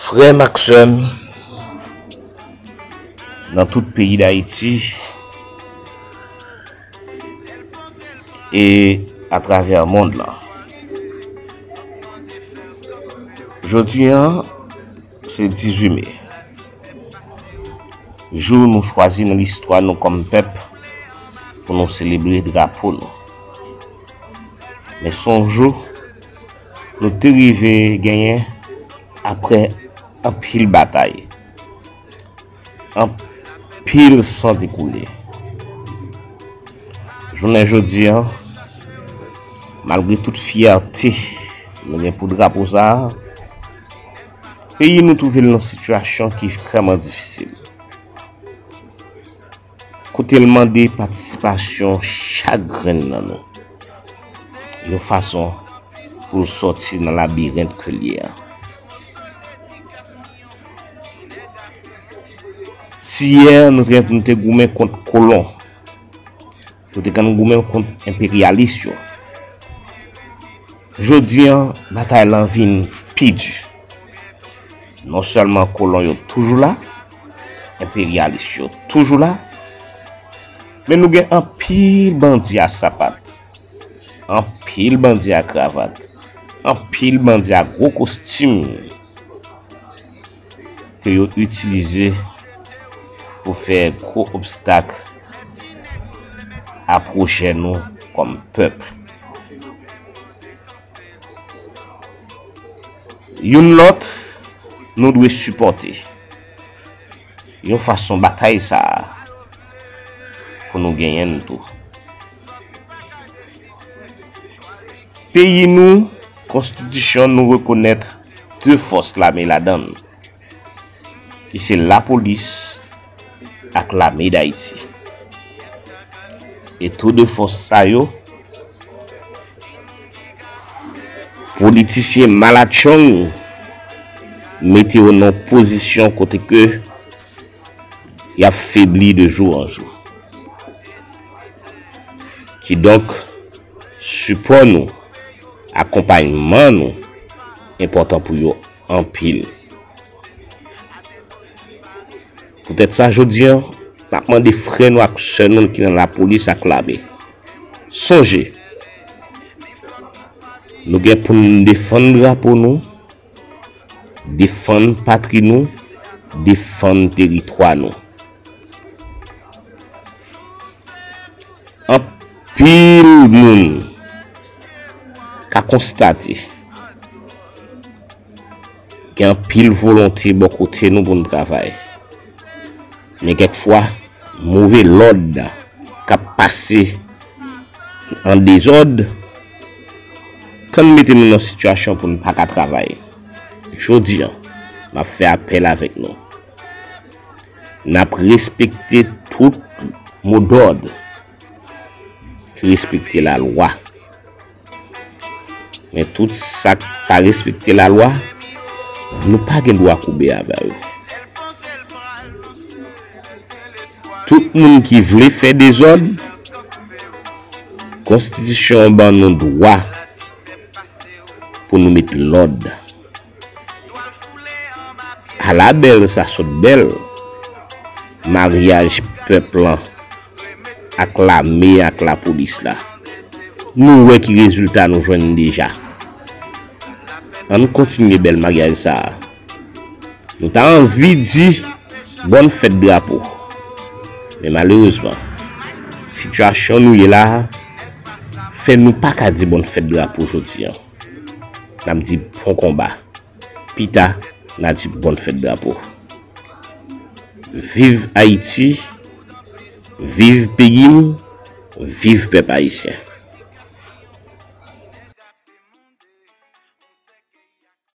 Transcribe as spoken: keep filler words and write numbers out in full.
Frè m ak sè m nan tout peyi Dayiti e atravè mond lan. Jodi a, se dizuit me. Jou nou chwazi nan listwa nou kòm pèp pou nou selebre drapo nou. Men se yon jou nou te rive genyen apre anpil batay, anpil san te koule. Jounen jodi a, malgre tout fyète nou gen pou drapo sa a, peyi nou twouve l nan sitiyasyon ki vrèman difisil. Kote l mande patisipasyon chak grenn nan nou, yon fason pou l sòti nan labirent ke l ye a. Si yè nou te, nou te goumen kont kolon, nou te konn goumen kont enperyalis yo, jodi a, batay lan vin pi di. Non sèlman kolon yo toujou la, enperyalis yo toujou la, men nou gen anpil bandi a sapat, anpil bandi a kravat, anpil bandi a gwo kostim ke yo itilize pou fè gwo obstak a pwojè nou kòm pèp. Youn lòt, nou dwe sipòte yon fason batay sa a pou nou genyen n tou. Peyi nou, konstitisyon nou rekonèt de fòs lame ladan l, ki se lapolis ak lame Dayiti. E tou de fòs sa yo, politisyen malatchong mete yo nan pozisyon kote ke y ap febli de jou an jou. Kidonk, sipò nou, akonpayman nou enpòtan pou yo anpil. Poutèt sa, jodi a, n ap mande frè nou ak sè nou ki nan lapolis ak lame, sonje, nou gen pou n defann drapo nou, defann patri nou, defann teritwa nou. Anpil moun ka konstate gen anpil volonte bò kote nou pou n travay. Men kèk fwa, move lòd k ap pase an dezòd, konn mete nou nan sitiyasyon pou n pa ka travay. Jodi a, m ap fè apèl avèk nou. N ap respekte tout modòd ki respekte lalwa. Men tout sa k pa respekte lalwa, nou pa gen dwa koube avè yo. Tout moun ki vle fè dezòd, konstitisyon an ban nou dwa pou nou met lòd. Ala bèl sa sot bèl, maryaj pèp lan ak lame ak lapolis la. Nou wè ki rezilta nou jwenn deja. Ann kontinye bèl maryaj sa a. Nou ta anvi di bòn fèt drapo. Men malerezman, sitiyasyon nou ye la a fè nou pa ka di bòn fèt drapo jodi a. N ap di bon konba. Pita, n a di bòn fèt drapo. Viv Ayiti, viv peyi m, viv pèp ayisyen.